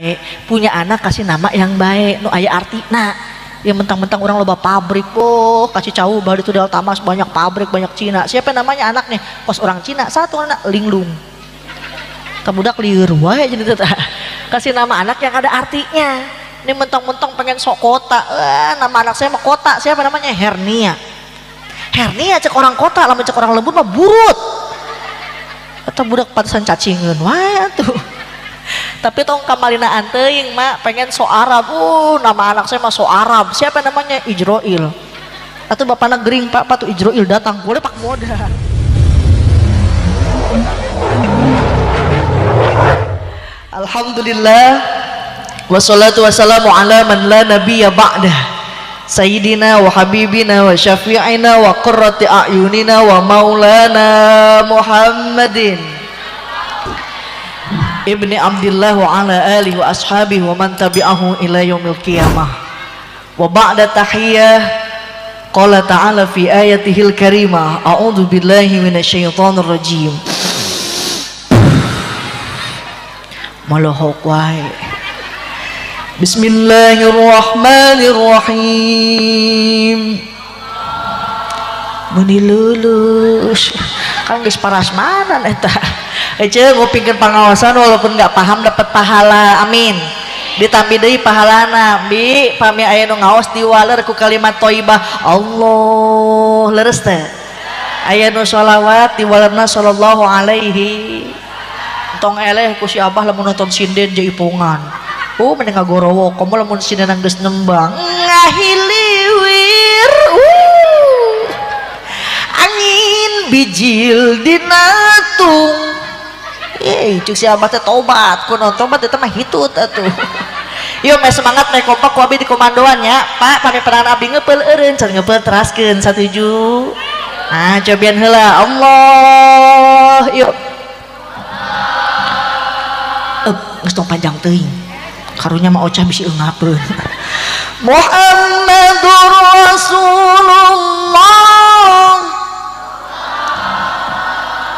baik, punya anak kasih nama yang baik, nu aya artina. Ya mentang-mentang orang loba pabrik, oh kasih cau bari itu Deltamas banyak pabrik, banyak Cina. Siapa namanya anaknya? Kos orang Cina, satu anak linglung. Kemudak liur wae jadi teh. Kasih nama anak yang ada artinya. Ini mentang-mentang pengen sok kota, nama anak saya mah kota, siapa namanya? Hernia. Hernia cek orang kota, lamun cek orang lembur mah burut. Atau budak pantesan cacingeun wae tuh. Tapi tong kamalinaan teuing mak pengen so Arab, nama anak saya mah so Arab, siapa namanya? Ijroil. Atau bapakna gering, pak, pak tuh Ijroil datang, boleh pak modal. Alhamdulillah wassalatu wassalamu ala man la nabiyya ba'dah, sayyidina wa habibina wa syafi'ina wa qurrati a'yunina wa maulana Muhammadin ibni Abdillah wa ala alihi wa ashabihi wa man tabi'ahu ila yaumil qiyamah. Wa ba'da tahiyyah, qala ta'ala fi ayatihil karimah, a'udzu billahi minasyaitonir rajim. Malohok wae. Bismillahirrahmanirrahim. Meuni lulus kan geus parasmanan eta. Ece ngupingkeun pangaosan walaupun nggak paham dapat pahala, amin. Ditambih deui pahalana, bi pami aya nu ngaos diwaler ku kalimat thayyibah, Allah leres teh. Aya nu sholawat diwalerna sallallahu alaihi. Tong eleh ku si abah lamun nonton sinden jaipongan. Oh mending ngagorowo, komo lamun sinden geus nembang ngahiliwir. Angin bijil dinatung. Cuk si abah teh tobat, ku nonton tobat eta mah hitut atuh. Yuk meh semangat meh kompak ku abi di komandoan nya, Pak, pami peran abdi ngepeul eureun, can ngepeul teraskeun satuju. Nah, cobian heula. Allah, yuk. Geus tong panjang teuing. Karunya mah ocah bisi eungapeun. Muhammadur Rasulullah.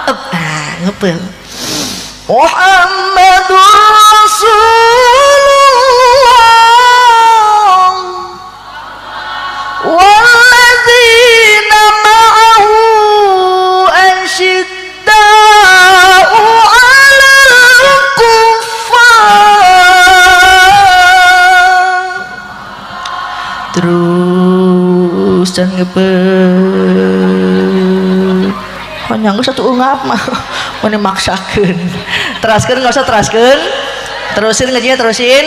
Nah, ngepeul. Muhammadur Rasulullah walladzina ma'ahu asyidda'u 'alal kuffar. Terus dan ngepeul. Hanya geus satu ungap mah meni maksakeun. Teraskeun enggak usah teraskeun. Terusin ngajinya, terusin.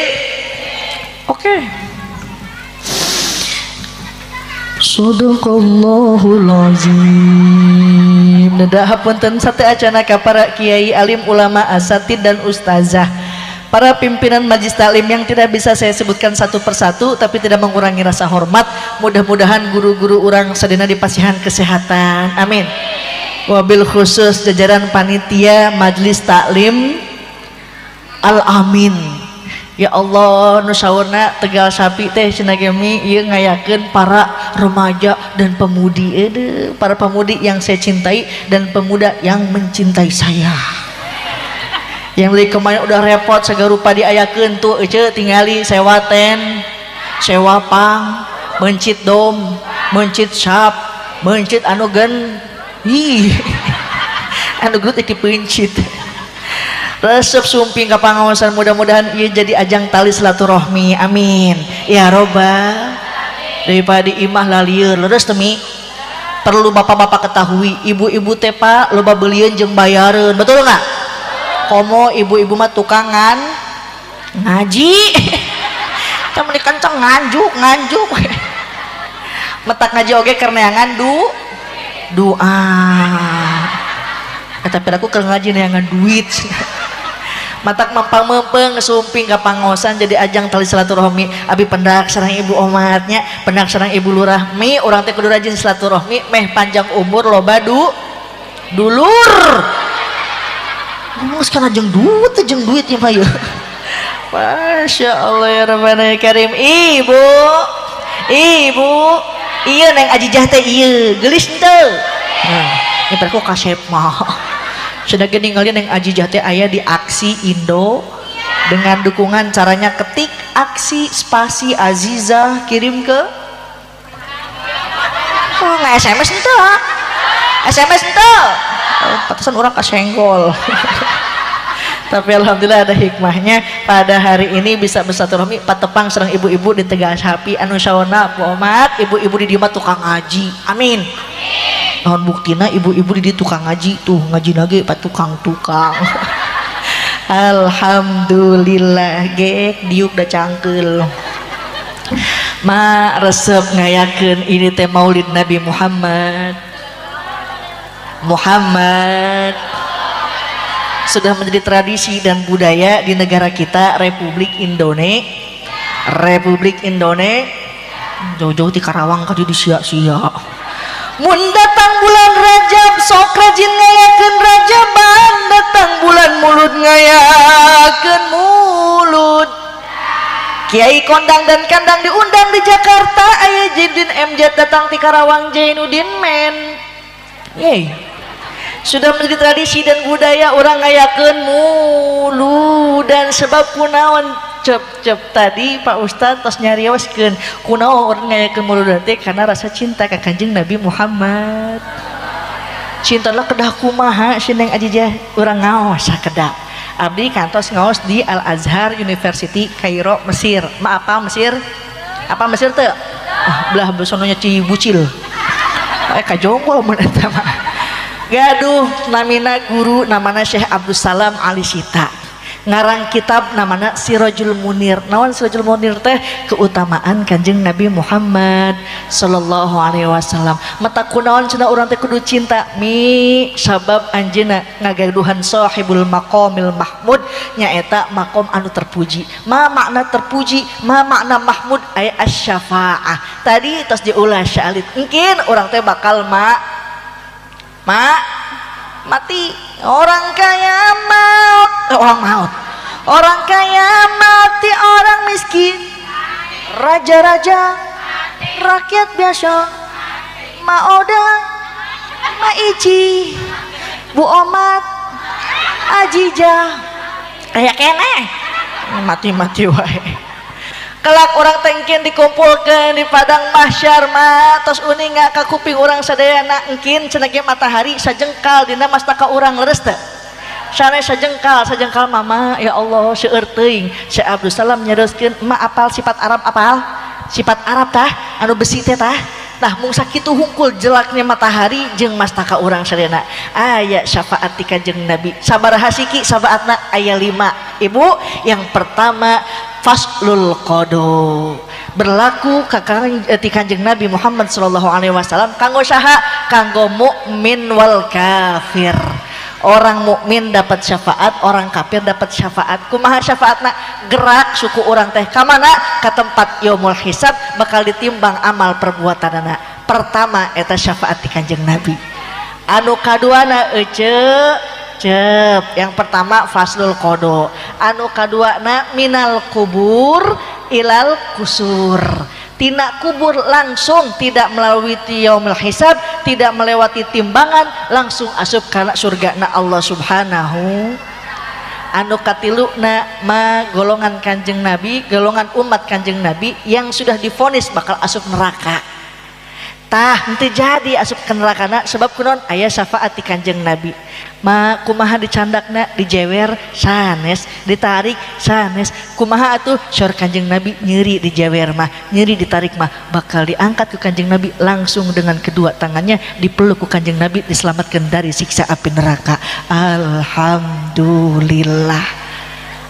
Oke. Okay. Shadaqallahul azim. Dadah hapunten sate acana ka para kiai, alim, ulama, asatid dan ustazah, para pimpinan majlis taklim yang tidak bisa saya sebutkan satu persatu, tapi tidak mengurangi rasa hormat. Mudah-mudahan guru-guru urang sadina dipasihan kesehatan. Amin. Wabil khusus jajaran panitia majlis taklim Al-Amin. Ya Allah, nu saurna Tegal Sapi teh cenah ge mi ieu ngayakeun para remaja dan pemudi, para pemudi yang saya cintai dan pemuda yang mencintai saya. Yang dari kemarin udah repot sagarupa diayakeun tuh ece tingali sewa ten, sewa pang, mencit dom, mencit sap, mencit anu gen. Ih, anu gelut iki pencit. Resep sumping ka pangaosan, mudah-mudahan ieu jadi ajang tali silaturahmi. Amin. Ya robbal. Daripada imah lalieur leres temi. Perlu bapak-bapak ketahui, ibu-ibu teh Pak loba beulieun jeung bayareun. Betul enggak? Komo ibu-ibu mah tukangan ngaji. Tah meuni kenceng nganjuk-nganjuk. Metak ngaji oge keur neangan doa. Tapi aku keur ngaji neangan duit. Matak mampang mempeng sumping ka pangosan jadi ajang tali silaturahmi. Abi pendak sareng ibu omatnya, pendak sareng ibu lurah mi, urang teh kudu rajin silaturahmi meh panjang umur loba dulur. Geus kana jeung duit ya Pak ya. Masya Allah ya Rabbana ya Karim. Ibu, ibu, iya neng ajijah teh iya, gelis henteu. Nah, ini perku kasep mah. Sudah gini ngalih neng ajijah teh aya di aksi Indo. Dengan dukungan caranya ketik aksi spasi Azizah kirim ke, oh nggak SMS ente, SMS ente, oh, pantesan orang kesenggol. Tapi alhamdulillah ada hikmahnya pada hari ini bisa bersilaturahmi patepang sareng ibu-ibu di Tegal Sapi anu saona Bu Omat, ibu-ibu di dieu mah tukang ngaji. Amin. Naon buktina ibu-ibu di dieu tukang ngaji tuh, ngaji lagi pak tukang-tukang. Alhamdulillah gek diuk da cangkeul. Ma resep ngayakeun ini teh Maulid Nabi Muhammad. Muhammad sudah menjadi tradisi dan budaya di negara kita Republik Indonesia. Republik Indonesia jauh-jauh di Karawang ka di sia-sia. Mun datang bulan Rajab sok rajin ngayakeun Rajaban, datang bulan Mulud ngayakeun Mulud. Kiai kondang dan kandang diundang di Jakarta, aya Jidin MJ datang ti Karawang Jainuddin men. Yeay. Sudah menjadi tradisi dan budaya orang ngayakeun Mulud dan sebab kunaon cep-cep tadi Pak Ustadz tos nyarioskeun kunaon orang ngayakeun Mulud teh karena rasa cinta ka Kanjeng Nabi Muhammad. Cintalah kedah kumaha si Neng Ajijah urang ngaos sakedap. Abdi kantos ngaos di Al Azhar University Kairo Mesir. Ma apa Mesir? Apa Mesir teh? Ah, belah besononya Cibucil. Kajonggol mun eta mah. Gaduh namina guru namana Syekh Abdus Salam Ali Sita. Ngarang kitab namana Sirajul Munir. Naon Sirajul Munir teh keutamaan Kanjeng Nabi Muhammad sallallahu alaihi wasallam. Mata kunaon cenah urang teh kudu cinta mi sabab anjeunna ngagaduhan sahibul maqamil mahmud nyaeta maqam anu terpuji. Ma makna terpuji, ma makna mahmud ay asy-syafaah. Tadi tos diulas syalit. Mungkin urang teh bakal ma mati. Orang kaya maut, orang maut, orang kaya mati, orang miskin, raja-raja, rakyat biasa, Ma Oda, Ma Ici, Bu Omat, Ajijah, kayak kene mati-mati wae. Kelak orang tengkin dikumpulkan di padang mahsyar mah tos uninga ka kuping urang sadayana engkin cenah ge matahari sajengkal dina mastaka urang leres teu sanes sajengkal sajengkal mama ya Allah seueur teuing. Syekh Abdul Salam nyarioskeun emak apal sifat Arab, apal sifat Arab tah anu besi teh tah tah mung sakitu hungkul jelaknya matahari jeung mastaka urang sadayana. Aya syafaat ti Kanjeng Nabi sabaraha siki syafaatna aya 5 ibu. Yang pertama faslul qado berlaku ti Kanjeng Nabi Muhammad sallallahu alaihi wasallam kanggo saha? Kanggo mukmin wal kafir. Orang mukmin dapat syafaat, orang kafir dapat syafaat. Kumaha syafaatna? Gerak suku orang teh ka mana? Ka tempat yaumul hisab bakal ditimbang amal perbuatanana. Pertama eta syafaat ti Kanjeng Nabi. Anu kaduana ece cep. Yang pertama faslul qado. Anu kaduana minal kubur ilal kusur. Tina kubur langsung tidak melalui yaumul hisab, tidak melewati timbangan, langsung asup kana surga na Allah Subhanahu. Anu katiluna ma golongan Kanjeng Nabi, golongan umat Kanjeng Nabi yang sudah divonis bakal asup neraka. Tah henteu jadi asup ke nerakana sebab kunaon aya syafaat ti Kanjeng Nabi. Ma kumaha dicandakna dijewer sanes, ditarik sanes. Kumaha atuh syor Kanjeng Nabi nyeri dijewer mah, nyeri ditarik mah bakal diangkat ku Kanjeng Nabi langsung dengan kedua tangannya dipeluk ku Kanjeng Nabi diselamatkan dari siksa api neraka. Alhamdulillah.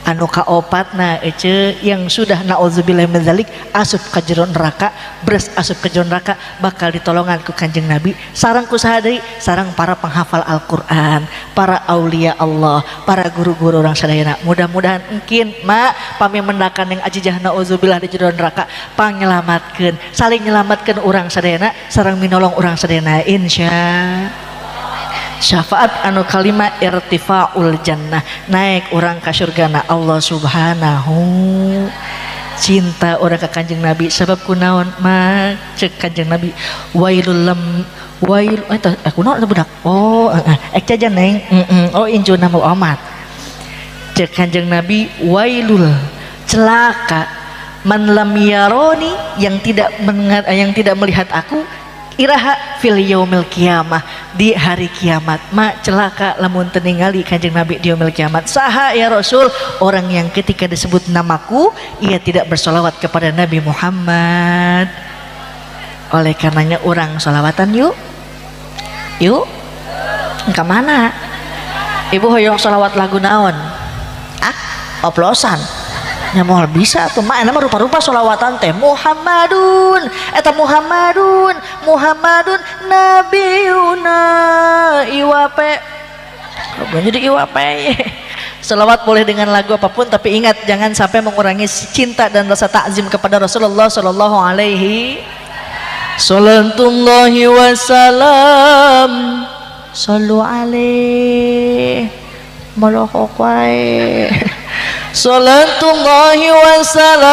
Anu kaopatna ece yang sudah naudzubillah min dzalik asup ka jero neraka, beres asup ka jero neraka bakal ditolongan ku Kanjeng Nabi sareng ku saha deui? Sareng para penghafal Al-Qur'an, para aulia Allah, para guru-guru urang sadayana. Mudah-mudahan engkin ma pami mendakan yang ajijah naudzubillah di jero neraka pangnyelamatkeun, saling nyelamatkeun urang sadayana sareng minolong urang sadayana insya. Syafaat anu kalima irtifaul jannah, naik orang ka surgana Allah Subhanahu. Cinta orang ka Kanjeng Nabi sebab kunaon ma cek Kanjeng Nabi wailul lam wail eta kunaon eta budak oh ek jajan neng oh injuna mau omat Cek Kanjeng Nabi, wailul, celaka man lam yaroni, yang tidak melihat aku, iraha fil yaumil kiamah, di hari kiamat. Ma celaka lamun teu ningali Kanjeng Nabi di yaumil kiamat. Saha ya Rasul? Orang yang ketika disebut namaku ia tidak bersolawat kepada Nabi Muhammad. Oleh karenanya orang solawatan yuk. Yuk. Ke mana? Ibu hoyong solawat lagu naon? Ah, oplosan. Nya moal bisa tuh mah, mah rupa-rupa solawatan teh Muhammadun, eta Muhammadun, Muhammadun nabiyuna iwape. Kok jadi iwape? Solawat boleh dengan lagu apapun, tapi ingat jangan sampai mengurangi cinta dan rasa takzim kepada Rasulullah sallallahu alaihi. Salatullahi wassalam sallu alaihi molohok wae. Salatullahi wassalamu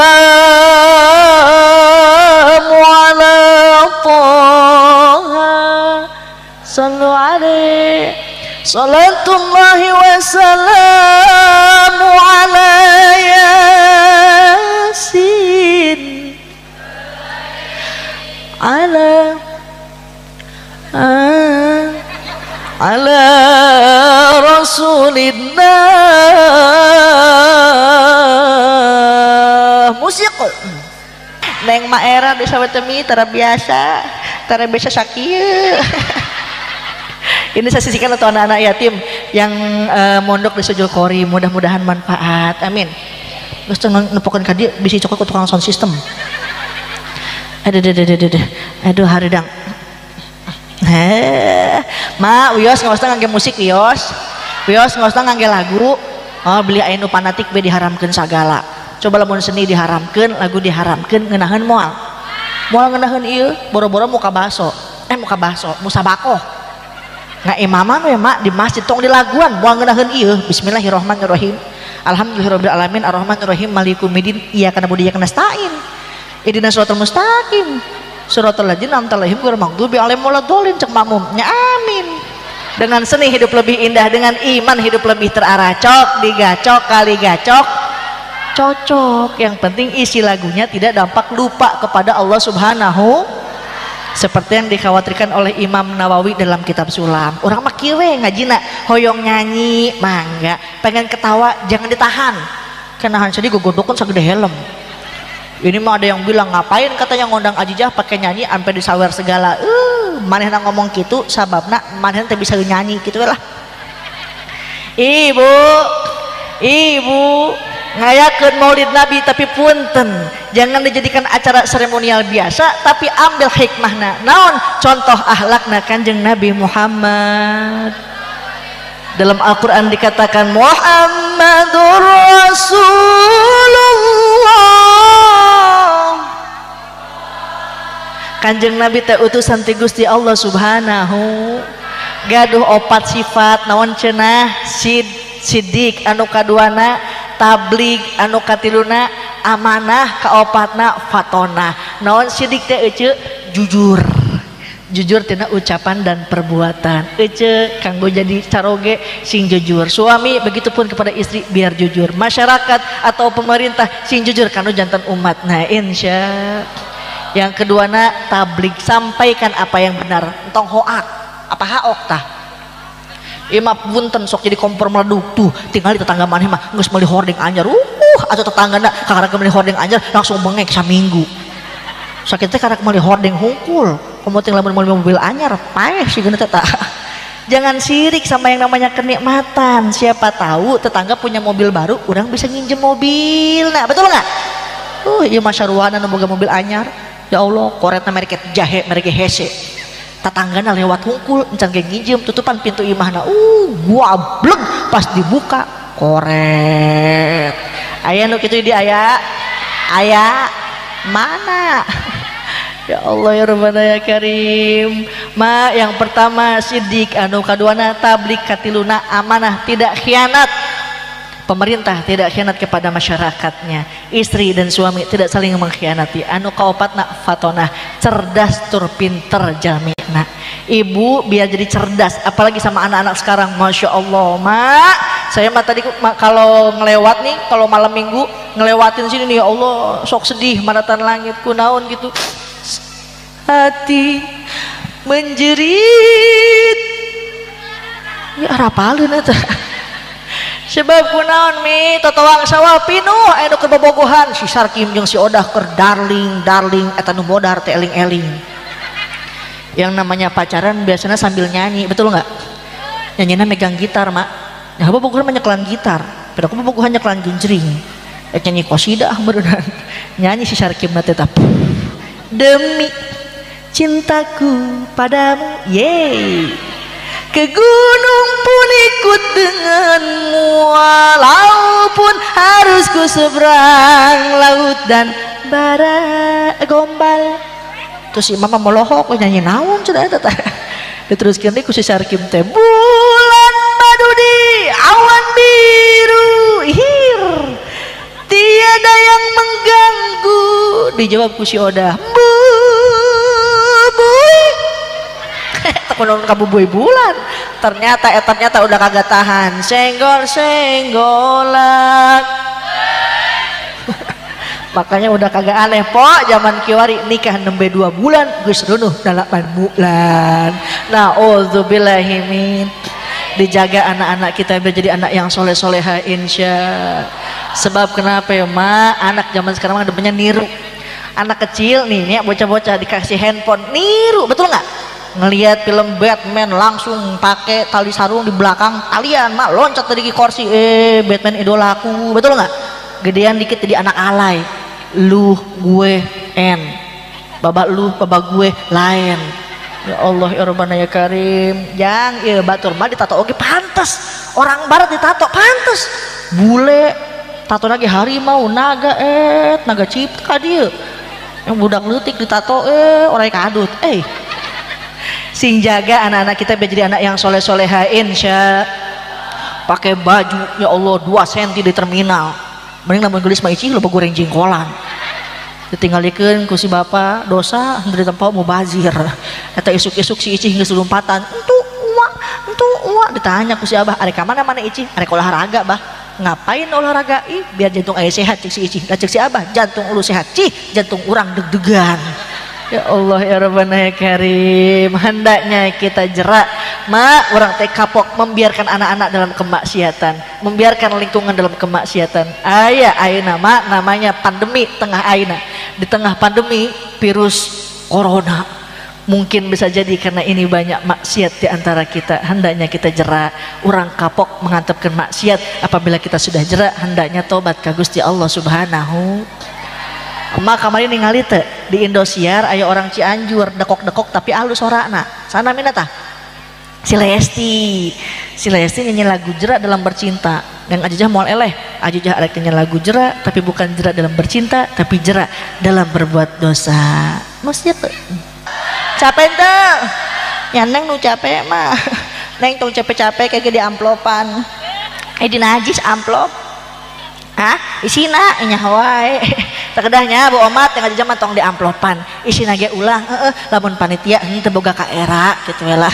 ala Taha sallu alaihi. Salatullahi wassalamu ala Yasin ala ala Rasulillah. Musik neng maera desa wetemi tara biasa sakieu. Ini saya sisihkan untuk anak-anak yatim yang mondok di Sujul Qori, mudah-mudahan manfaat, amin. Geus teu nepokeun ka dieu bisi cokot ku tukang sound system. Aduh aduh aduh aduh aduh hareudang. Ma wios nggak usah ngangge musik wios. Wios nggak usah ngangge lagu. Oh beli aya nu fanatik be diharamkeun sagala. Coba lamun seni diharamkeun, lagu diharamkeun, ngeunaheun moal. Moal ngeunaheun ieu, boro-boro muka baso. Muka baso, musabakoh. Ngaimaman we mak di masjid tong dilaguan moal ngeunaheun ieu. Bismillahirrahmanirrahim. Alhamdulillahirabbil alamin arrahmanirrahim maliki yaumiddin iyyaka na'budu wa iyyaka nasta'in. Ihdinas siratal mustaqim. Siratal ladzina an'amta 'alaihim ghairil maghdubi 'alaihim waladdallin. Cek makmum nya amin. Dengan seni hidup lebih indah, dengan iman hidup lebih terarah. Cok digacok kali gacok cocok. Yang penting isi lagunya tidak dampak lupa kepada Allah Subhanahu, seperti yang dikhawatirkan oleh Imam Nawawi dalam kitab Sulam. Orang mah kieu we ngajina hoyong nyanyi mangga, pengen ketawa jangan ditahan. Kenahan sedih gogodokan sagede helm. Ini mah ada yang bilang ngapain katanya ngundang Ajijah pakai nyanyi sampai disawer segala. Manehna ngomong gitu sababna manehna teu bisa nyanyi gitu lah. Ibu, ibu ngayakeun Maulid Nabi tapi punten, jangan dijadikan acara seremonial biasa, tapi ambil hikmahna. Naon contoh akhlakna Kanjeng Nabi Muhammad. Dalam Al-Qur'an dikatakan Muhammadur Rasulullah. Kanjeng Nabi teh utusan ti Gusti Allah Subhanahu. Gaduh opat sifat naon cenah? Sidik anu kaduana, tablig anu katiluna, amanah kaopatna, fatona. Naon sidik teh ece? Jujur. Jujur tina ucapan dan perbuatan. Ece kanggo jadi caroge sing jujur. Suami begitupun kepada istri biar jujur. Masyarakat atau pemerintah sing jujur kanu jantan umat. Nah insya. Yang kedua na tablig, sampaikan apa yang benar. Entong hoak, apa haok tah? Ima punten sok jadi kompor meleduk tuh, tinggal di tetangga maneh mah geus meuli hordeng anyar. Atau tetanggana kakara meuli hordeng anyar langsung bengek saminggu. Sakit teh karak meuli hordeng hungkul. Komo ting lamun meuli mobil anyar paeh sigana teh tah. Jangan sirik sama yang namanya kenikmatan. Siapa tahu tetangga punya mobil baru, urang bisa nginjem mobil. Nah, betul nggak? Ieu mah saruana nu boga mobil anyar. Ya Allah, koretna merek jahe, merek hese. Tetanggana lewat hungkul, encan ge nginjem, tutupan pintu imahna. Gua bleg pas dibuka koret. Aya nu kitu di aya? Aya mana? Ya Allah ya Rabbana ya Karim. Ma yang pertama sidik, anu kaduana tablik, katiluna amanah, tidak khianat. Pemerintah tidak khianat kepada masyarakatnya, istri dan suami tidak saling mengkhianati. Anu kaopatna fatonah, cerdas tur pinter jalmina. Ibu biar jadi cerdas, apalagi sama anak-anak sekarang, masya Allah mak, Saya mah tadi kalau ngelewat nih, kalau malam minggu ngelewatin sini nih, ya Allah sok sedih maratan langit kunaon gitu. Hati menjerit. Ya arapaleun eta. Sebab kunaon mi totoang sawah pinuh aya nu keur bobogohan si Sarkim jeung si Odah keur darling darling eta nu modar teh eling-eling. Yang namanya pacaran biasanya sambil nyanyi, betul nggak? Nyanyinya megang gitar, mak. Nah, bobogohan mah nyekelan gitar, pada aku bobogohan nyekelan genjring. Nyanyi qasidah beneran. Nyanyi si Sarkim teh tetap demi cintaku padamu, yeay. Ke gunung pun ikut denganmu, walaupun harus ku seberang laut dan bara gombal. Terus si mama melohok nyanyi naon cenah eta teh. Diteruskeun deui ku si Sarkim teh, bulan madu di awan biru, hir tiada yang mengganggu. Dijawab ku si Odah, bu kamu bulan. Ternyata ternyata udah kagak tahan, senggol senggolan. Makanya udah kagak aneh po zaman kiwari nikah nembe 2 bulan geus runuh 8 bulan. Nauzubillahi min. Dijaga anak-anak kita biar jadi anak yang soleh soleha insya. Sebab kenapa ya ma, anak zaman sekarang mah demennya niru. Anak kecil nih ya, bocah-bocah dikasih handphone niru, betul nggak? Ngelihat film Batman langsung pakai tali sarung di belakang talian, mak loncat dari kursi, Batman idolaku, betul nggak? Gedean dikit jadi anak alay, lu gue n, babak lu babak gue lain. Ya Allah ya Rabbana ya Karim, yang ya batur mah ditato oke pantas, orang barat ditato pantas, bule tato lagi harimau, naga naga cipta dia, yang budak leutik ditato orang kadut Sing jaga anak-anak kita biar jadi anak yang soleh-soleha insya. Pakai baju ya Allah 2 cm di terminal, mending lamun geulis mah icih loba goreng jengkolan. Ditinggalikeun ku si bapak dosa dari tempat mau bazir. Eta isuk-isuk si icih geus lompatan, entu uak, entu uak. Ditanya ku si abah, arek ka mana mana icih? Arek olahraga bah. Ngapain olahraga? Ih, biar jantung aya sehat cek si icih. Lah cek si abah, jantung lu sehat cih, jantung urang deg-degan. Ya Allah ya Rabbana ya Karim, hendaknya kita jerak ma orang teh kapok membiarkan anak-anak dalam kemaksiatan, membiarkan lingkungan dalam kemaksiatan. Aya ayeuna ma namanya pandemi tengah ayeuna. Di tengah pandemi virus corona, mungkin bisa jadi karena ini banyak maksiat di antara kita. Hendaknya kita jerak, orang kapok mengantepkan maksiat. Apabila kita sudah jerak, hendaknya tobat ka Gusti Allah Subhanahu. Emak kamari ningali teh di Indosiar aya orang Cianjur dekok-dekok tapi alus sorana. Sana mina tah? Si Lesti. Si Lesti nyanyi lagu jerak dalam bercinta. Yang ajijah moal eleh, ajijah arek nyanyi lagu jerak tapi bukan jerak dalam bercinta, tapi jerak dalam berbuat dosa. Maksudnya teh. Capek teh? Ya neng nu capek mah. Neng tong capek-capek kayak di amplopan. Di najis amplop. Hah? Isina nya wae. Tekedahnya Bu Omat yang aja tong di amplopan. Isina ge ulah lamun panitia henteu boga ka era gitu we lah.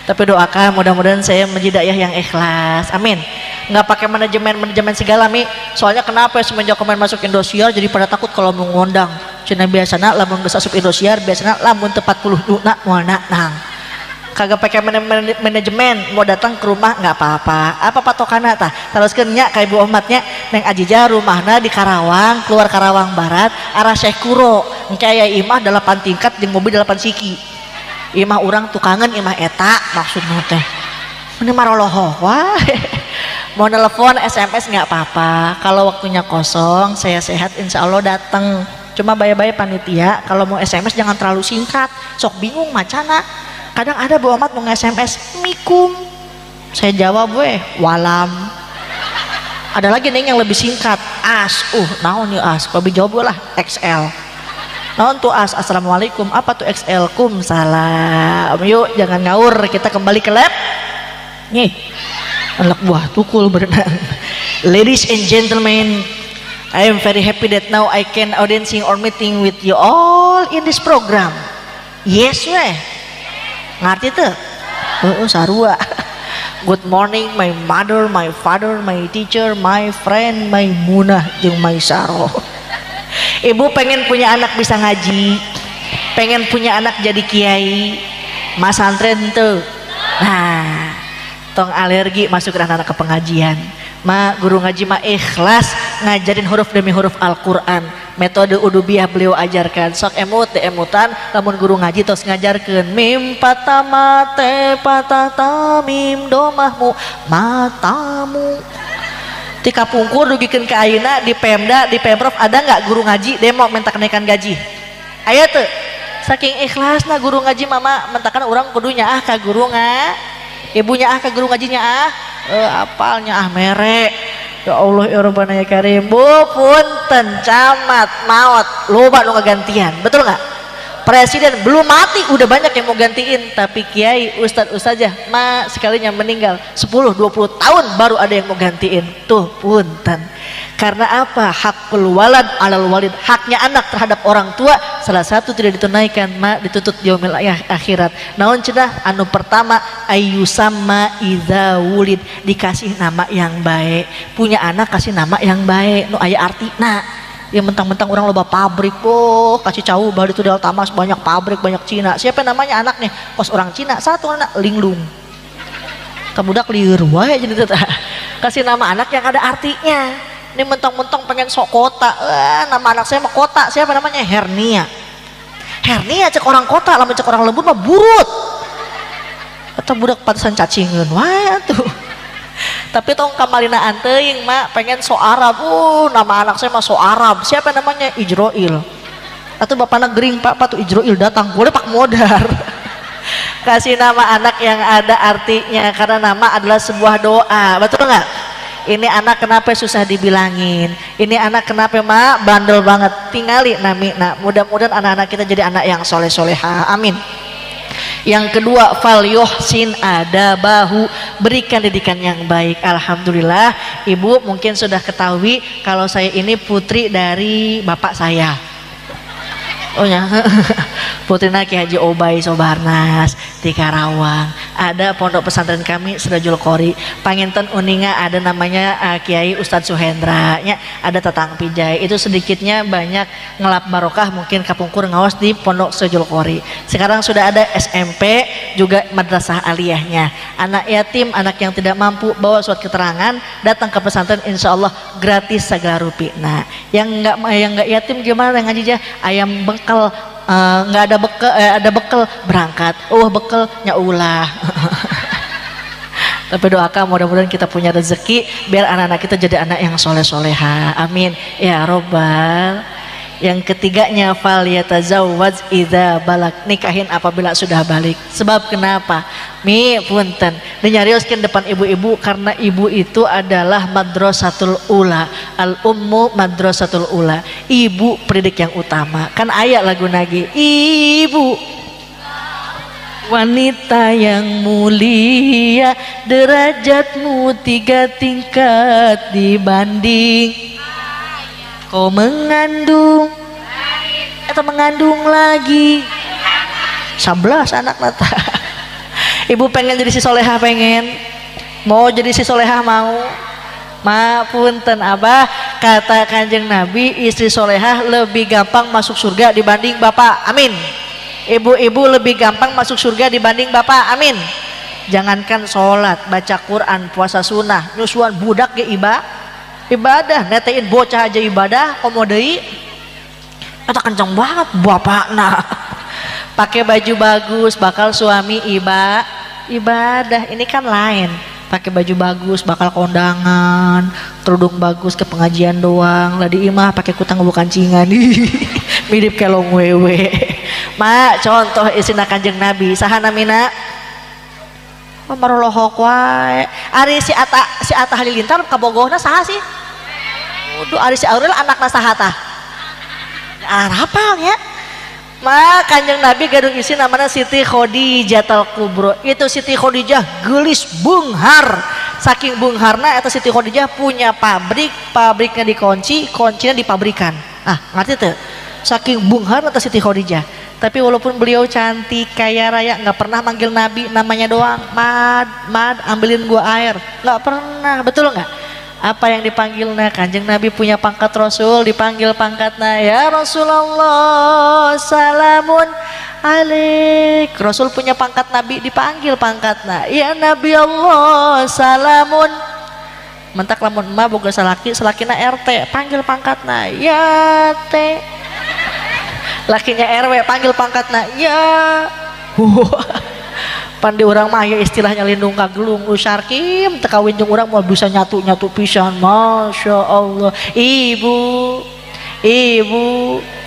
Tapi doakan mudah-mudahan saya menjadi dayah yang ikhlas. Amin. Nggak pakai manajemen segala mi. Soalnya kenapa semenjak kemarin masuk Indosiar jadi pada takut kalau mau ngundang. Cenah biasana lamun geus asup Indosiar biasana lamun teu 40 duna moal nang. Kagak pakai manajemen, mau datang ke rumah nggak apa-apa. Apa patokanna tah? Teruskeun nya ka Ibu Omatnya, Neng Ajijah rumahna di Karawang, keluar Karawang Barat, arah Syekh Kuro. Engke aya imah 8 tingkat jeung mobil 8 siki. Imah urang tukangan imah eta maksudna teh. Meni maroloho wah. Mau telepon, SMS nggak apa-apa. Kalau waktunya kosong, saya sehat insya Allah datang. Cuma bye-bye panitia, kalau mau SMS jangan terlalu singkat. Sok bingung macana. Kadang ada Bu Omat mau nge-SMS, mikum. Saya jawab weh, walam. Ada lagi nih yang lebih singkat, as. Naon ya as? Kalau jawab gue lah, XL. Naon tuh as? Assalamualaikum. Apa tuh XL? Kum salam. Yuk jangan ngawur, kita kembali ke lab. Nih, anak buah tukul berenang. Ladies and gentlemen, I am very happy that now I can audiencing or meeting with you all in this program. Yes weh. Ngerti tuh? Sarua. Good morning my mother, my father, my teacher, my friend, my munah jeung my saro. Ibu pengen punya anak bisa ngaji, pengen punya anak jadi kiai, masantren tuh. Nah, tong alergi masuk anak-anak ke pengajian. Ma guru ngaji ma ikhlas ngajarin huruf demi huruf Al-Quran. Metode udubiah beliau ajarkan. Sok emut de emutan, lamun guru ngaji tos ngajarkeun mim patah mate patah tamim domahmu matamu. Ti kapungkur dugikeun ka ayeuna di Pemda, di Pemprov ada nggak guru ngaji demo minta kenaikan gaji? Aya teu? Saking ikhlasna guru ngaji mama mentakan urang kudu nyaah ka guru nga, ibu nyaah ka guru ngaji nyaah, apal nyaah mere. Ya Allah ya Rabbana ya Karim, bu punten camat maot loba nu ngagantian, betul nggak? Presiden belum mati udah banyak yang mau gantiin, tapi kiai ustad ustazah ma sekalinya meninggal 10-20 tahun baru ada yang mau gantiin. Tuh punten. Karena apa? Hakul walad alal walid, haknya anak terhadap orang tua salah satu tidak ditunaikan, ma dituntut yaumil akhirat. Naon cenah? Anu pertama ayyusamma idza wulid, dikasih nama yang baik. Punya anak kasih nama yang baik, nu aya artina. Ya mentang-mentang orang loba pabrik, oh kasih cau bari itu di Altamas banyak pabrik, banyak Cina. Siapa namanya anaknya? Kos orang Cina, satu anak linglung. Kabudak lieur wae jadi teh. Kasih nama anak yang ada artinya. Ini mentang-mentang pengen sok kota, nama anak saya mah kota, siapa namanya? Hernia. Hernia cek orang kota, lamun cek orang lembur mah burut. Atau budak pantesan cacingeun wae tuh. Tapi tong kamalinaan teuing mak pengen so Arab, nama anak saya mah so Arab, siapa namanya? Ijroil. Atau bapakna gering, pak, pak tuh Ijroil datang, boleh pak modar. Kasih nama anak yang ada artinya, karena nama adalah sebuah doa, betul nggak? Ini anak kenapa susah dibilangin, ini anak kenapa mak bandel banget, tingali nami nak. Mudah-mudahan anak-anak kita jadi anak yang soleh-soleha, amin. Yang kedua, fal yuhsin adabahu, berikan didikan yang baik. Alhamdulillah, ibu mungkin sudah ketahui kalau saya ini putri dari bapak saya. Oh ya, putrina Ki Haji Obay Sobarnas di Karawang. Ada pondok pesantren kami Sirajul Qori. Panginten Uninga ada namanya Kiai Ustadz Suhendra, nya ada Tatang Pijai. Itu sedikitnya banyak ngelap barokah mungkin kapungkur ngawas di pondok Sirajul Qori. Sekarang sudah ada SMP juga madrasah aliyahnya. Anak yatim, anak yang tidak mampu bawa surat keterangan datang ke pesantren, insya Allah gratis segala rupi. Nah, yang nggak yatim gimana ngaji aja? Ayam bekal, nggak ada bekal, ada bekal berangkat, oh bekal nyaulah. Tapi doakan mudah-mudahan kita punya rezeki biar anak-anak kita jadi anak yang soleh-soleha, amin ya robbal. Yang ketiganya fal yatazawwaj idza balak, nikahin apabila sudah balik. Sebab kenapa? Mi punten dinyarioskeun depan ibu-ibu karena ibu itu adalah madrasatul ula, al ummu madrasatul ula, ibu pendidik yang utama. Kan ayat lagu nagi, ibu wanita yang mulia, derajatmu 3 tingkat dibanding kau mengandung atau mengandung lagi 11 anak nata. Ibu pengen jadi si soleha, pengen mau jadi si soleha, mau ma punten abah, kata Kanjeng Nabi istri solehah lebih gampang masuk surga dibanding bapak, amin. Ibu-ibu lebih gampang masuk surga dibanding bapak, amin. Jangankan sholat, baca Quran, puasa sunnah, nyusuan budak ge ibadah, netein bocah aja ibadah, komodei kata kencang banget bapak nah. Pakai baju bagus bakal suami ibadah, ini kan lain. Pakai baju bagus bakal kondangan, kerudung bagus ke pengajian doang, lah di imah pakai kutang bukan cingan. Mirip kelong wewe. Ma contoh isina Kanjeng Nabi, saha namina? Marolohok wae. Ari si Atta Halilintar kabogohna saha sih? Uduh, ari si Aurel anakna saha tah? Hafal ya. Ma Kanjeng Nabi gadung isi namanya Siti Khadijatul Kubro. Itu Siti Khadijah gelis bunghar. Saking bungharna eta Siti Khadijah punya pabrik, pabriknya dikunci, kuncinya di pabrikan. Ah, ngerti teu? Saking bunghar eta Siti Khadijah. Tapi walaupun beliau cantik, kaya raya, nggak pernah manggil Nabi namanya doang. Mad, mad, ambilin gua air. Nggak pernah, betul nggak? Apa yang dipanggil? Nah, Kanjeng Nabi punya pangkat Rasul, dipanggil pangkatnya, ya Rasulullah, salamun alaik. Rasul punya pangkat Nabi, dipanggil pangkatnya, ya Nabi Allah, salamun. Mentak lamun emak boga salaki, salakina RT, panggil pangkatna, ya T. Lakinya RW, panggil pangkatna, ya. Pandi urang mah ya istilahnya lindung kagelung usarkim teu kawin jeung urang moal bisa nyatu-nyatu pisan. Masya Allah. Ibu, ibu,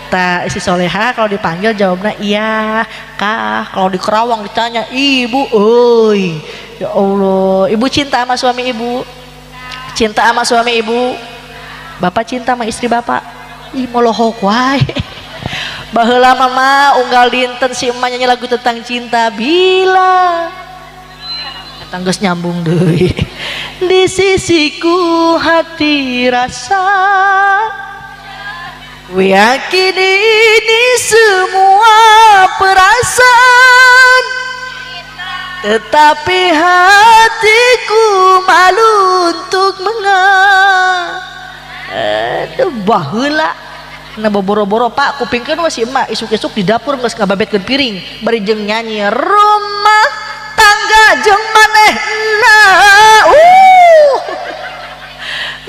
tak isi soleha kalau dipanggil jawabnya iya kah. Kalau di Kerawang ditanya ibu, oi, ya Allah. Ibu cinta sama suami ibu, cinta sama suami ibu. Bapak cinta sama istri bapak. Ih molohok wae. Baheula mama unggal dinten si emak nyanyi lagu tentang cinta bila eta geus nyambung deui. Di sisiku hati rasa, ku yakin ini semua perasaan, tetapi hatiku malu untuk mengaku. Aduh baheula na boro-boro pak kupingkeun we si emak isuk-isuk di dapur geus ngababetkeun piring bari jeung nyanyi rumah tangga jeung manehna.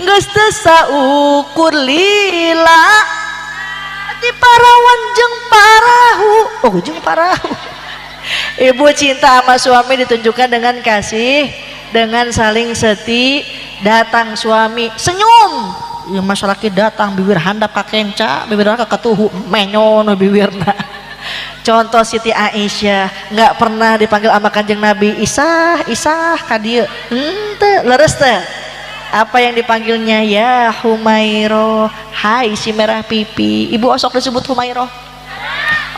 Geus teu saukur lila di parawan jeung parahu. Oh jeung parahu. Ibu cinta sama suami ditunjukkan dengan kasih, dengan saling seti. Datang suami senyum, ya mas laki datang bibir handap ka kenca, bibir ka ketuhu menyon bibirna. Contoh Siti Aisyah nggak pernah dipanggil sama Kanjeng Nabi Isah, Isah ka dieu. Henteu, leres teh. Apa yang dipanggilnya? Ya Humairo, hai si merah pipi. Ibu osok disebut Humairo,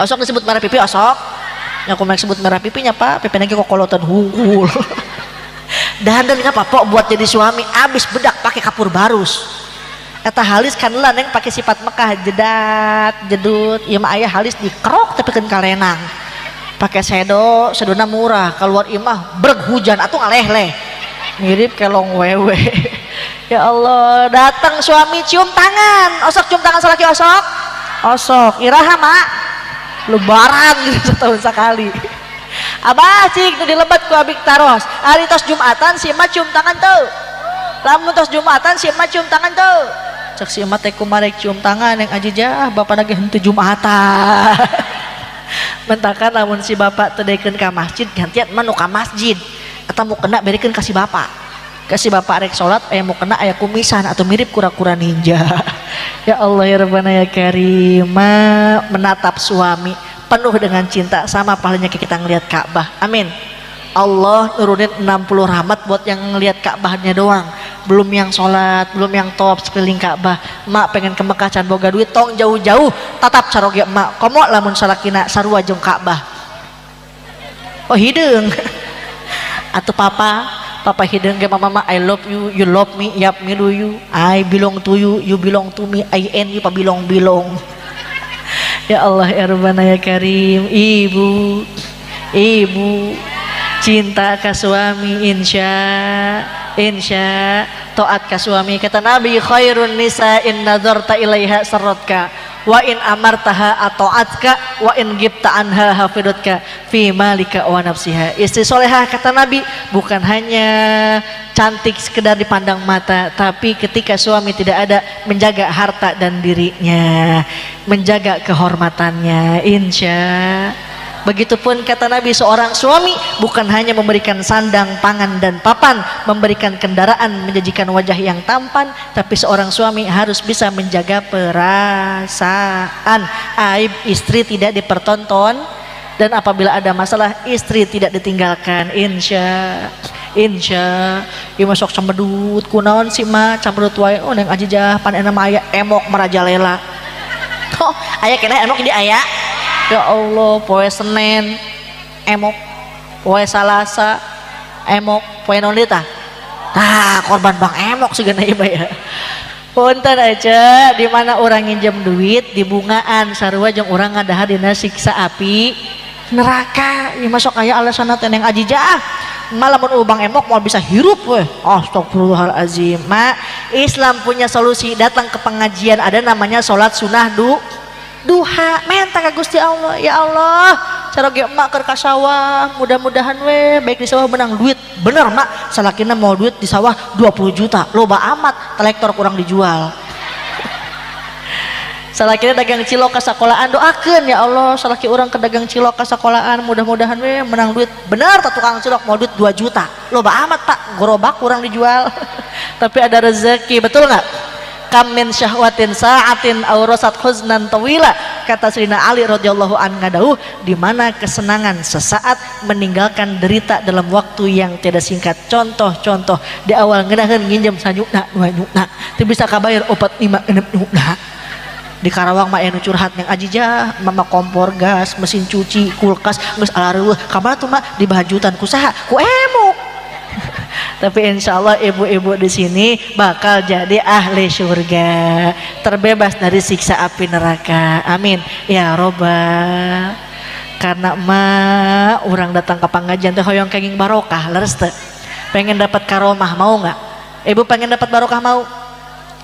osok disebut merah pipi osok. Nya kumaha sebut merah pipinya pak, pipi lagi kokolotan hungkul. Dan ngapa pok buat jadi suami abis bedak pakai kapur barus. Eta halis kan lah neng pakai sifat Mekah jedat jedut. Ieu mah aya halis dikerok tapi keun kalenang. Pakai sedo, sedona murah, keluar imah breg hujan atuh ngaleh-leh. Mirip kelong wewe. Ya Allah, datang suami cium tangan. Osok cium tangan salaki osok. Osok, iraha mak. Lebaran gitu setahun sekali. Abah cik nu dilebat ku abik taros. Ari tos Jumatan si emak cium tangan tuh. Lamun tos Jumatan si emak cium tangan tuh. Cek si emak teh kumarek cium tangan yang ajijah bapak lagi henteu Jumatan. Mentakan lamun si bapak teu dekeun ka masjid gantian mah nu ka masjid. Eta mau kena berikeun ka si bapak. Ka si bapak rek salat aya mau kena aya kumisan atau mirip kura-kura ninja. Ya Allah ya Rabbana ya Karim, menatap suami penuh dengan cinta sama pahalanya kayak kita ngelihat Ka'bah. Amin. Allah nurunin 60 rahmat buat yang ngelihat Ka'bahnya doang. Belum yang sholat, belum yang top sekeliling Ka'bah. Mak pengen ke Mekah can boga duit, tong jauh-jauh tatap caroge emak. Komo lamun salakina sarua jeung Ka'bah. Oh hideung. Atau papa, papa hideung ge mama, I love you, you love me, yap me do you, I belong to you, you belong to me, I and you pabilong-bilong. Ya Allah ya Rabbana ya Karim. Ibu, ibu cinta ka suami insya, insya taat ka suami. Kata Nabi khairun nisa in nazarta ilaiha sarratka wa in amartaha ata'atka wa in gibta anha hafidatka fi malika wa nafsiha. Istri solehah kata Nabi bukan hanya cantik sekedar dipandang mata, tapi ketika suami tidak ada menjaga harta dan dirinya, menjaga kehormatannya. Insya. Begitupun kata Nabi seorang suami bukan hanya memberikan sandang, pangan dan papan, memberikan kendaraan, menyajikan wajah yang tampan, tapi seorang suami harus bisa menjaga perasaan. Aib istri tidak dipertonton, dan apabila ada masalah istri tidak ditinggalkan. Insya, insya. Ieu mah sok cemedut kunaon sih mah cemedut wae. Oh neng ajijah pan enak mah aya emok merajalela. Oh aya keneh emok di aya. Ya Allah, poe Senin emok, poe Salasa emok, poe naon deui tah? Tah korban bang emok sigana ieu ya. Punten aja, di mana orang nginjem duit dibungaan sarua jeung urang ngadahar dina siksa api neraka. Ieu masuk aya alasanna teh Neng Ajijah. Malah mun ubang emok mau bisa hirup weh. Astagfirullahalazim. Ma, Islam punya solusi, datang ke pengajian ada namanya salat sunah duha. Menta ka Gusti Allah, ya Allah, cara ge emak keur ka sawah, mudah-mudahan we baik di sawah menang duit. Bener mak, salakina mau duit di sawah 20 juta, loba amat, traktor kurang dijual. Salakina dagang cilok ka sakolaan, doakeun ya Allah, salaki urang ke dagang cilok ka sakolaan, mudah-mudahan we menang duit. Bener tak tukang cilok mau duit 2 juta, loba amat pak, gerobak kurang dijual. Tapi ada rezeki, betul nggak? Kam min syahwatin sa'atin aurasat huznan tawila, kata Sayyidina Ali radhiyallahu an ngadauh, di mana kesenangan sesaat meninggalkan derita dalam waktu yang tidak singkat. Contoh-contoh di awal ngedaheun nginjem sanyukna dua nyukna teu bisa kabayar 4 5 6 nyukna. Di Karawang mah anu curhat yang Ajijah, mama kompor gas, mesin cuci, kulkas geus alareueuh, ka mana tuh mak di bahajutan ku saha? Ku emuk. Tapi insya Allah ibu-ibu di sini bakal jadi ahli surga, terbebas dari siksa api neraka. Amin ya robbal. Karena emak orang datang ke pengajian teh hoyong kenging barokah, leres teh. Pengen dapat karomah mau nggak? Ibu pengen dapat barokah mau?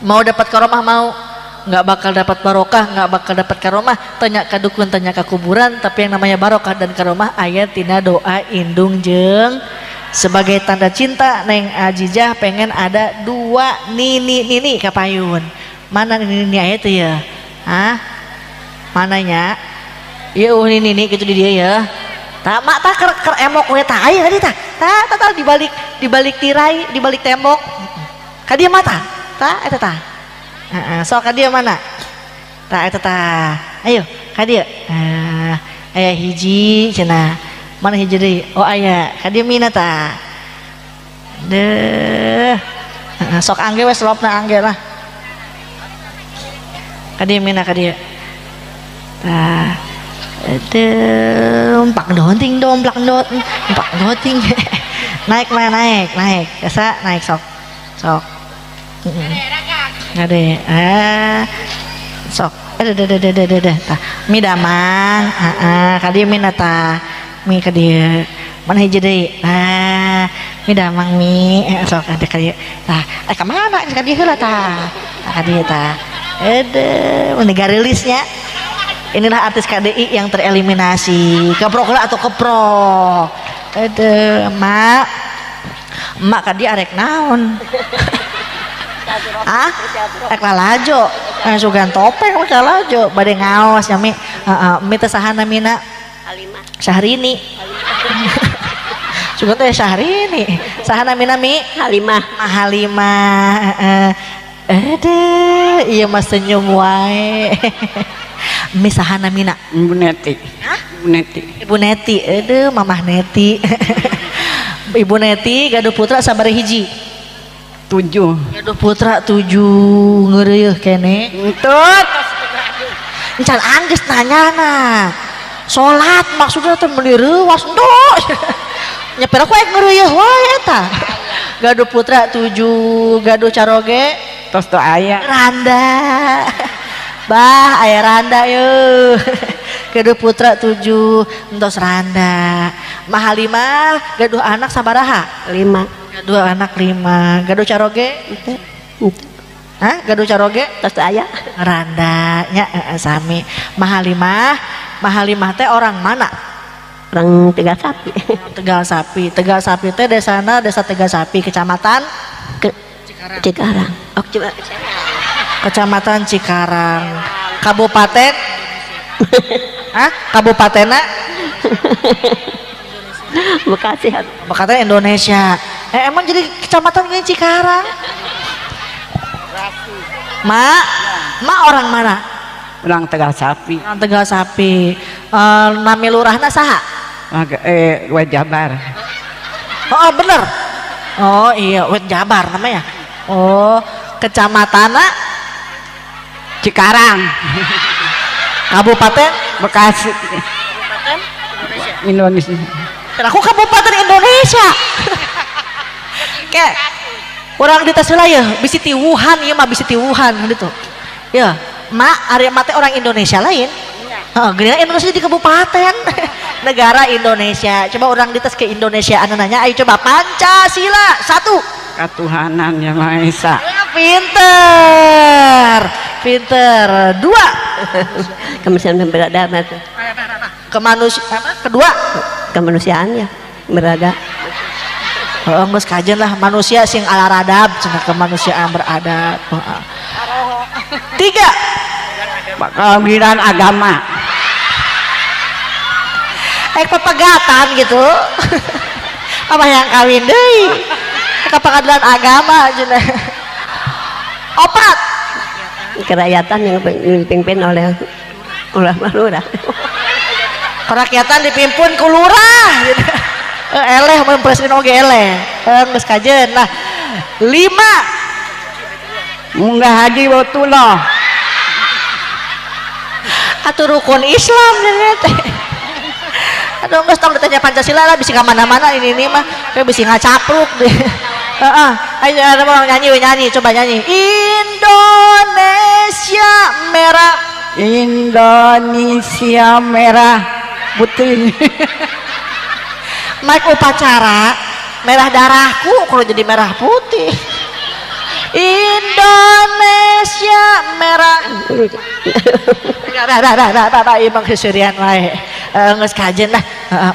Mau dapat karomah mau? Nggak bakal dapat barokah, nggak bakal dapat karomah. Tanya ke dukun, tanya ke kuburan. Tapi yang namanya barokah dan karomah ayat tina doa indung jeung. Sebagai tanda cinta Neng Ajijah pengen ada 2 nini-nini kapayun. Mana nini-nini aya teh ya? Hah? Mananya? Iya nini-nini gitu di dia ya. Tak mak tak ker emok we tah aya tadi tah. Tah tah tah di balik tirai, di balik tembok. Ka dieu mah tah. Tah eta tah. Heeh, sok ka dieu mana? Tah eta tah. Ayo ka dieu. Ah, aya hiji cenah. Mana hiji deui? Oh aya, ka dieu mina tah. Deuh. Sok angge we selopna angge lah. Ka dieu mina ka dieu. Tah. Aduh, empak doting domplak dot, empak doting. Naik mana naik, naik. Biasa naik sok. Sok. Ngade. Ah. Sok. Aduh aduh aduh aduh aduh. Tah, mi damang. Heeh, ka dieu mina tah. Mi ka dieu. Mana hiji deui? Nah, mi damang mi. Sok ada ka dieu. Tah, ka mana? Ka dieu heula tah. Tah ka dieu tah. Aduh, meni garilisnya. Inilah artis KDI yang tereliminasi. Keprok lah atau keprok. Aduh, mak. Mak ka dieu arek naon? Ah? Rek lalajo. Sugan topeng rek lalajo. Bade ngaos nya mi. Heeh, mi teh saha namina? Syahrini. Sugan teh Syahrini. Saha namina mi? Halimah. Halimah. Aduh, iya mas senyum wae. Mi saha namina? Ibu Neti. Hah? Ibu Neti. Ibu Neti. Aduh, Mamah Neti. Ibu Neti gaduh putra sabaraha hiji? 7. Gaduh putra 7 ngeureuh kene. Entut. Encan anggeus nanyana. Salat maksudnya teh meuli reuwas endok. Nyepir aku ek ngeureuh wae eta. Gaduh putra 7, gaduh caroge tos teu aya. Randa. Bah, aya randa yeuh. Gaduh putra 7, entos randa. Mahalimah gaduh anak sabaraha? 5. Gaduh anak 5. Gaduh caroge? Hah? Gaduh caroge? Tos teu aya. Randa nya sami. Mahalimah, Mahalimah teh orang mana? Orang Tegal Sapi. Tegal Sapi. Tegal Sapi teh desana desa Tegal Sapi, kecamatan Cikarang. Cikarang. Oh, coba. Kecamatan Cikarang. Kabupaten? Hah? Kabupatenna? Bekasi. Bekasi Indonesia. Emang jadi kecamatan ini Cikarang? Mak, mak orang mana? Orang Tegal Sapi. Orang Tegal Sapi. Nami lurahna saha? Wet Jabar. Oh, bener. Oh iya, Wet Jabar namanya. Oh, kecamatanna Cikarang. Kabupaten Bekasi. Kabupaten Indonesia. Aku Kabupaten Indonesia. Kayak Urang dites heula yeuh, bisi ti Wuhan ieu mah bisi ti Wuhan gitu. Ya, mak ari mah teh orang Indonesia lain. Heeh, geuningan Indonesia di kabupaten. Negara Indonesia. Coba orang dites ke Indonesia anu nanya, ayo coba Pancasila 1. Ketuhanan Yang Maha Esa. Ya, pinter. Pinter. 2. Kemanusiaan beradab. Kemanusiaan kedua. Kemanusiaan ya beradab. Oh, geus kajen lah manusia sing ala radab cenah kemanusiaan beradab. 3. Pengadilan agama. Pepegatan gitu. Apa yang kawin deui? Ke pengadilan agama cenah. 4. Kerakyatan yang dipimpin oleh lurah. Kerakyatan dipimpin ku lurah. Eleh mun presiden oge eleh. Geus kajen lah. 5. Munggah haji watullah. Atuh rukun Islam teh. Aduh geus tong ditanya Pancasila lah bisi ka mana-mana ini mah kayak bisi ngacapruk deh. Heeh, ayo ada orang nyanyi, nyanyi, coba nyanyi. Indonesia merah. Indonesia merah putih. Mike upacara merah darahku kalau jadi merah putih. Indonesia merah. Emang keserian wae. Geus kajen lah.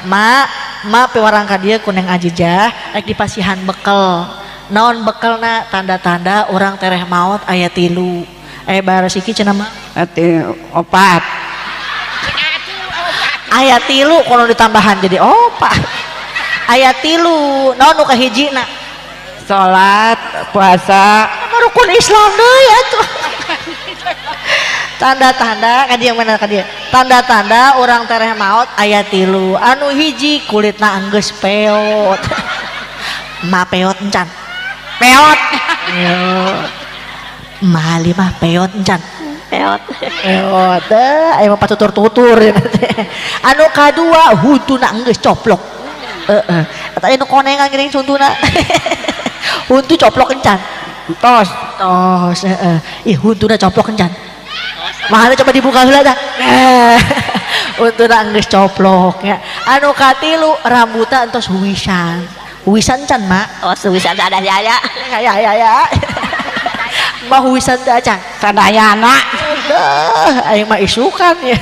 Mak, mak piwarang ka dieu ku Neng Ajijah rek dipasihan bekel. Naon bekelna tanda-tanda orang tereh maot aya 3. Barasiki cenah mah 4. Aya 3 kono ditambahan jadi 4. Aya 3 naon nu kahijina? Salat, puasa, rukun Islam deui atuh. Tanda-tanda ka dieu mana ka dieu? Tanda-tanda orang tereh maot aya 3. Anu hiji kulitna enggeus peot. Ma peot encan. Peot. Ma lima peot encan. Peot. Peot teh aya mah patutur-tutur teh. Anu kadua huntuna enggeus coplok. Heeh. Eta anu konengan geuning huntuna. Huntu coplok encan. Tos. Tos, heeh. Ih huntuna coplok encan. Mahana coba dibuka heula tah. Huntuna enggeus coplok ya. Anu katilu rambutna entos huwisan. Huwisan can, Mak? Oh, huwisan sadayana. Ya ya ya. Mah huwisan teh acan. Sadayana. Aing mah isukan ya.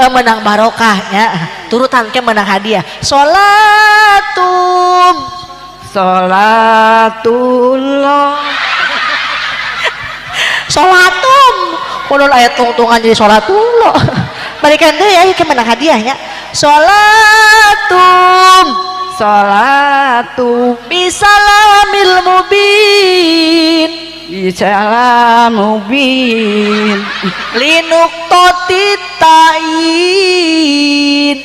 Menang barokah ya. Turutan ke menang hadiah. Sholatum. Sholatullah. Sholatum. Konon aya tungtungan jadi sholatullah. Balikan deui ya ke menang hadiahnya. Sholatum. Sholatum bisalamil mubin. Bisalam mubin. Linuktoti ta'in.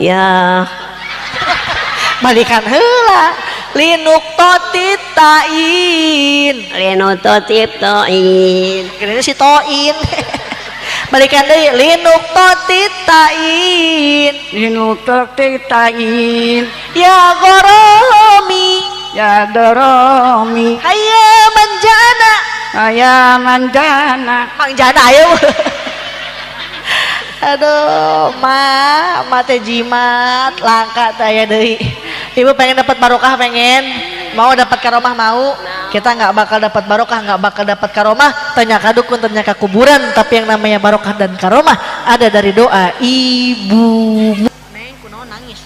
Ya. Balikan heula. Linuktoti ta'in. Linuktoti ta'in. Kira si to'in. Balikan deui linuktoti ta'in. Linuktoti ta'in. Ya goromi. Ya doromi. Hayya manjana. Hayya manjana. Manjana ayo. Aduh, ma, ma teh jimat langka teh aya deui. Ibu pengen dapat barokah pengen, mau dapat karomah mau. Kita nggak bakal dapat barokah, nggak bakal dapat karomah. Tanya ka dukun, tanya ka kuburan, tapi yang namanya barokah dan karomah ada dari doa ibumu. Neng kunaon nangis?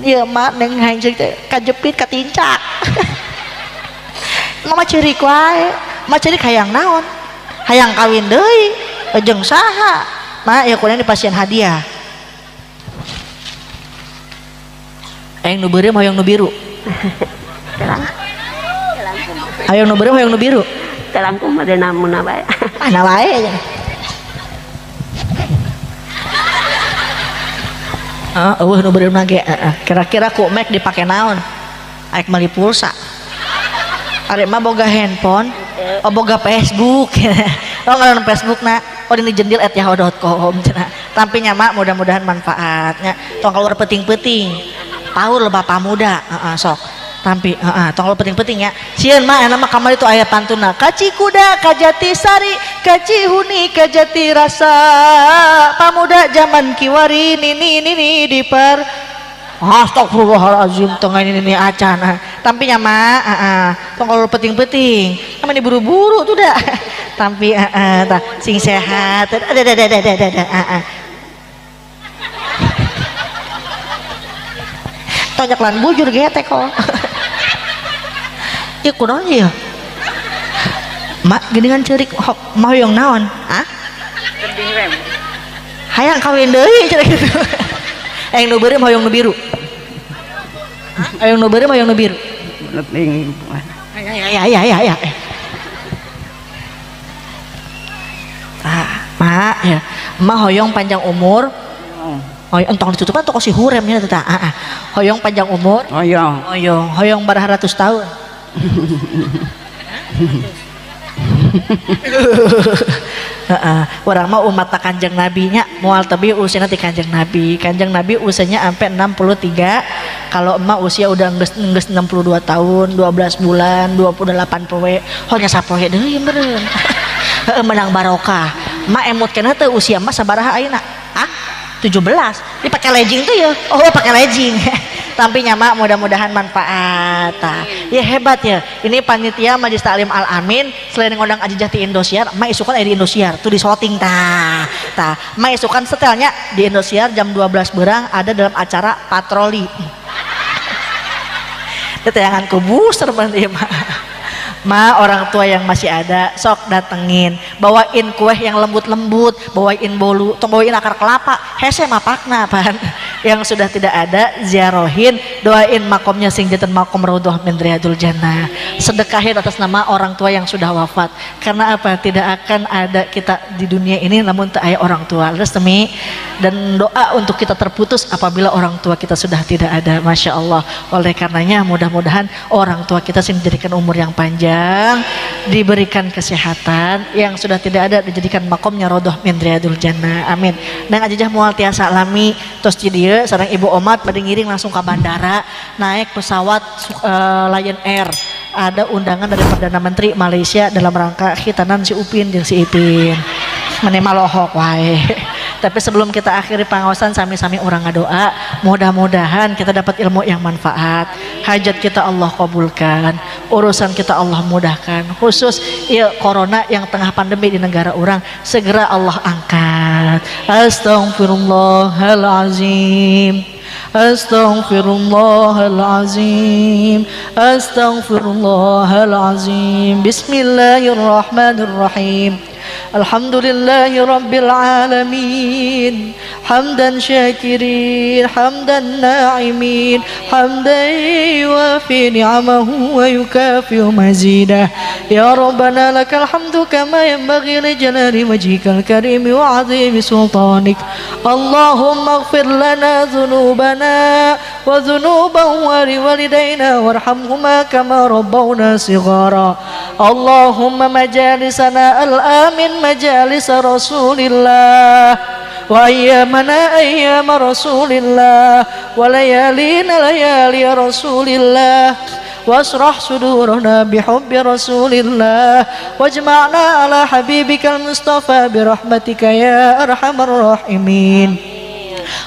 Iya mak, neng hanjing teh kajepit katincak. Mama ceurik wae, mama ceurik hayang naon? Hayang kawin deui, jeung saha? Mak, ya kuliah di pasien hadiah. Hayang nu beureum hayang nu biru. Hayang nu beureum hayang nu biru. Telangkung mah dina muna bae. Mana wae nya. Eueuh nu beureum ge kira-kira ku mek dipake naon? Aek meuli pulsa. Arek mah boga handphone, oh boga Facebook. Oh ngaran Facebook na. Oh ini jendil @yahoo.com cenah. Tampinya mak mudah-mudahan manfaatnya. Tong keluar peting-peting. Paur bapak muda, heeh sok. Tampi, heeh, tong penting-penting ya. Sieun mah enak mah kamari tuh aya pantuna. Kaci kuda kajati sari, kaci huni kajati rasa. Pamuda zaman kiwari nini nini diper. Astagfirullahalazim, tengah ini nini acan. Tampinya mah, heeh, tong kalau penting-penting. Kami buru-buru tuh dah. Tampi, heeh, tah sing sehat. Ada heeh. Tonjak lan bujur getek kok. Ya kunaon ya? Mak geuningan ceurik mah hoyong naon? Hah? Hayang kawin deui cenah kitu. Hayang nu beureum hoyong nu biru. Hayang nu beureum hoyong nu biru. Ya ya ya ya. Tah, mak ya. Mak hoyong panjang umur. Hoyong entong ditutupan toko si huremnya teh tah. Hoyong panjang umur. Hoyong. Hoyong, hoyong baraha ratus tahun. Orang mah umat Kanjeng Nabi nya moal tebih usiana ti Kanjeng Nabi. Kanjeng Nabi usianya sampai 63. Kalau emak usia udah geus 62 tahun, 12 bulan, 28 poe. Honya sapoe deui meureun. Heeh, menang barokah. Mak emut keneh teh usia mah sabaraha ayeuna? Hah? 17. Ini pakai legging tuh ya. Oh, pakai legging. Tampilnya mak mudah-mudahan manfaat. Ya hebat ya. Ini panitia Majelis Taklim Al Amin selain ngundang Ajijah ti Indosiar, mak isukan aya di Indosiar tuh di syuting tah. Tah, mak isukan setelnya di Indosiar jam 12 berang ada dalam acara patroli. Tayangan kubus serban ieu mah. Ma orang tua yang masih ada sok datengin, bawain kue yang lembut-lembut, bawain bolu, tong bawain akar kelapa, hese mapakna pan. Yang sudah tidak ada ziarahin, doain makomnya sing janten makom raudhah min riyadul jannah. Sedekahin atas nama orang tua yang sudah wafat. Karena apa? Tidak akan ada kita di dunia ini namun tak aya orang tua. Resmi dan doa untuk kita terputus apabila orang tua kita sudah tidak ada. Masya Allah. Oleh karenanya mudah-mudahan orang tua kita sing dijadikan umur yang panjang, diberikan kesehatan, yang sudah tidak ada dijadikan makomnya raudhah min riyadul jannah. Amin. Nang ajajah moal tiasa lami tos di dieu sareng Ibu Omat bade ngiring langsung ke bandara naik pesawat Lion Air. Ada undangan dari Perdana Menteri Malaysia dalam rangka khitanan si Upin jeung si Ipin. Meni malohok wae. Tapi sebelum kita akhiri pengawasan sami-sami urang ngadoa, mudah-mudahan kita dapat ilmu yang manfaat, hajat kita Allah kabulkan, urusan kita Allah mudahkan. Khusus ya corona yang tengah pandemi di negara orang segera Allah angkat. Astaghfirullahalazim. Astaghfirullahalazim. Astaghfirullahalazim. Bismillahirrahmanirrahim. Alhamdulillahi rabbil alamin. Hamdan syakirin, hamdan na'imin, hamdan yuwafi ni'amahu wa yukafi'u mazidah. Ya Rabbana lakal hamdu kama yanbaghi li jalali wajhikal karimi wa 'azimi sultanik. Allahumma ighfir lana dhunubana wa dhunuba walidayna warhamhuma kama rabbawna sighara. Allahumma majalisana al-amin majalis Rasulillah wa ayyamana ayyama Rasulillah wa layalina layali Rasulillah wasrah sudurana bihubbi Rasulillah wajma'na ala habibikal Mustafa birahmatika ya arhamar rahimin.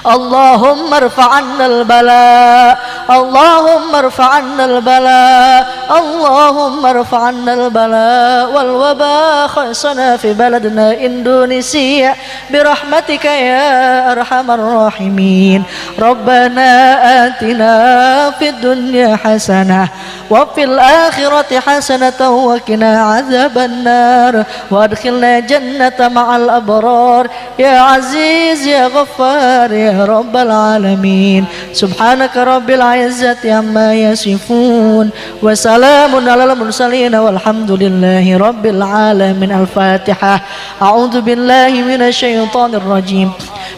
Allahumma irfa'anna al-bala, Allahumma irfa'anna al-bala, Allahumma irfa'anna al-bala wal waba khasana fi baladna Indonesia birahmatika ya arhamar rahimin. Rabbana atina fid dunya hasanah wa fil akhirati hasanatan wa qina adzaban nar wa adkhilna jannata ma'al abrar ya aziz ya ghaffar ya rabbal alamin. Subhanaka rabbil izzati amma yasifun wa salamun alal mursalin walhamdulillahi rabbil alamin. Al-Fatihah. A'udzu billahi minasyaitonir rajim.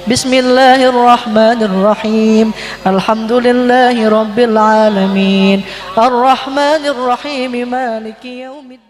Bismillahirrahmanirrahim. Alhamdulillahi rabbil alamin. Arrahmanirrahim. Maliki yaumiddin.